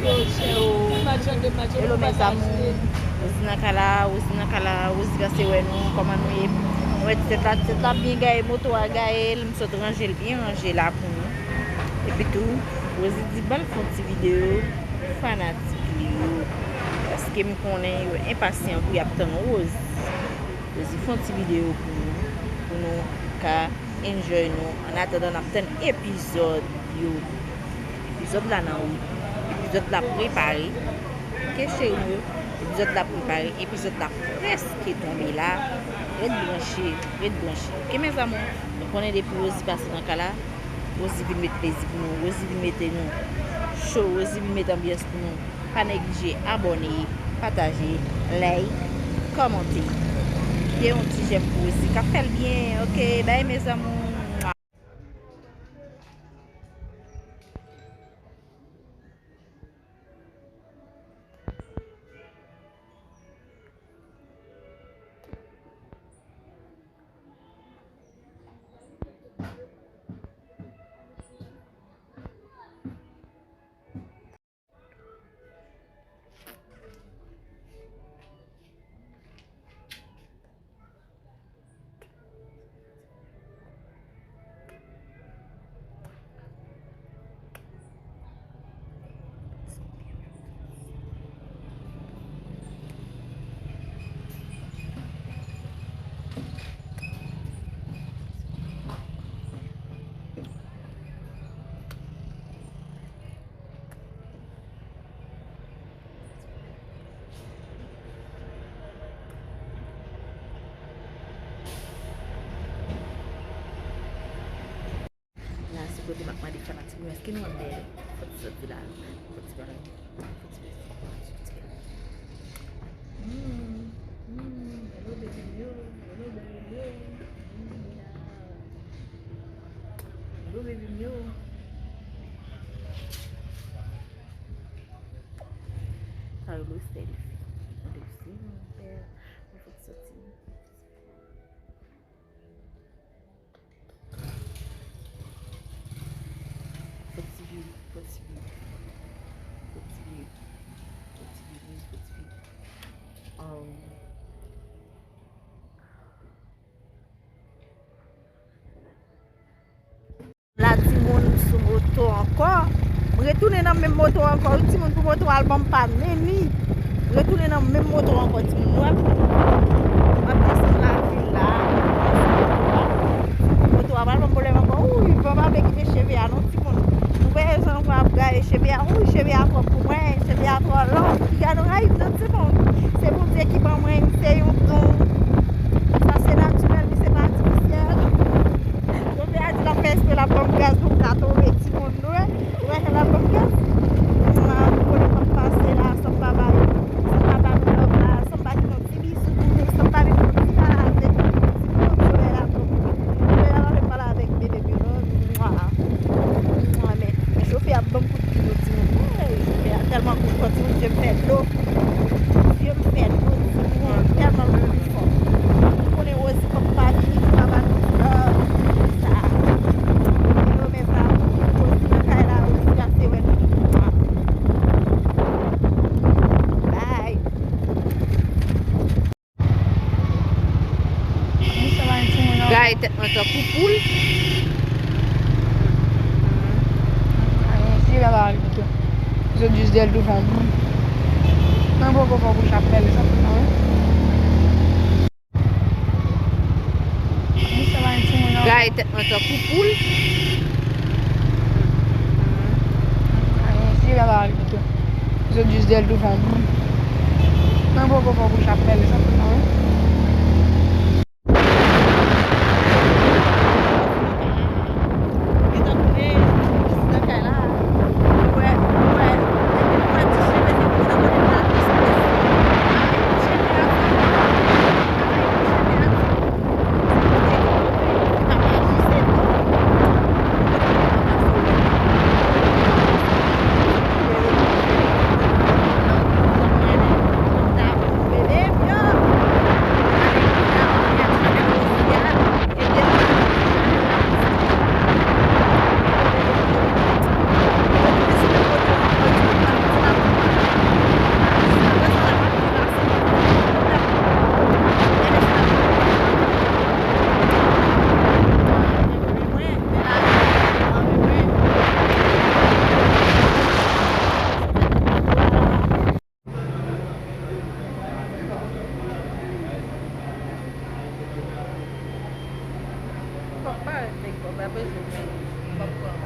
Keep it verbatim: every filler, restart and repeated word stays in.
Hello, hello mes amours. Rosie nan kay la, Rosie nan kay la, Rosie pase wè nou, kòman nou ye? Nou wè ti tèt la, ti tèt la byen gaye, moto a gaye, m sot ranje l byen ranje la pou nou. Epi tou, Rosie di ban l fè yon ti videyo pou fanatik li yo. Paske m konnen yo enpasyan pou y ap tann Rosie. Rosie fè yon ti videyo pou nou, pou nou ka enjoy nou. Annatandan n ap tann epizòd yo. Epizòd la nan wout. Epizòd la prepare. Oke cheri m yo. Epizòd la prepare. Epizòd la prèske tonbe la. Ret branche. Ret branche. Oke mes amours. Nou konnen depi Rosie pase nan kay la, Rosie vin met plezi pou nou. Rosie vin mete nou cho. Rosie vin met anbyans pou nou. Pa neglije abòne, pataje, like, kòmante. Kite yon ti jèm pou Rosie k ap fè l byen, oke? Bye mes amours. La se kote m ap mande fanatik mwen, èske nou anndan? Fò ti soti la. Fò ti bagay. Fò ti bagay. Fò ti bagay. Mm, mm, hello, baby m yo. Hello, baby m yo. Mm, yeah. Hello, baby m yo. Sa rele selfie. Selfie, mon père. Mwen fòk soti. Fò ti vye, fò ti vye. Fò ti vye. Fò ti vye, fò ti vye. Um, La timoun sou moto ankò. M retounen nan menm moto ankò wi timoun pou moto a al ban m pa neni. M retounen nan menm moto ankò timoun wi. M ap desann lavil la. Moto a pral ban m pwoblèm ankò. Wi, van pa vle kite cheve a non timoun. Nou wè jan van ap gaye cheve a. Wi, cheve a twòp pou mwen. Cheve a twò long. Piga nou rayi m non timoun. Se Bondye ki ban mwen. Se yon don. Sa se natirèl, li se pa atifisyèl. Chofè a di l ap fè espre l ap ban m gaz pou m ka tonbe timoun. Ou wè, ou wè jan l ap ban m gaz? Mwa, nou konnen kòm pase la, san m pa ba yo, san m pa ba nou love la, san m pa kite yon ti bisou pou nou, san m pa vin pou nou pale avèk nou. Timoun, solèy la twò kout. Solèy la pa vle pale avèk bebe m yo non. Mwa. Mwa, men chofè a ap ban m kout pye yo timoun. Hey, chofè a tèlman kout, timoun, je m fè dlo. Zye m fè dlo, timoun, tèlman l kouri fò. Ou konnen Rosie pap pa vini, li pa ba nou love, sa. Yo, mes amours, Rosie nan kay la, Rosie pase wè nou. Bye. Gaye tèt mwen tankou poul. Ay, si la va al pito. Zot jis dèyè l douvan. Mwen poko fò bouch ap mele sa pou mwen. Gaye tèt mwen tankou poul. Ay, si la va al pito. Zot jis dèyè l douvan. Mwen poko fò bouch ap mele sa pou mwen. Pa bezwen, men m p ap pran.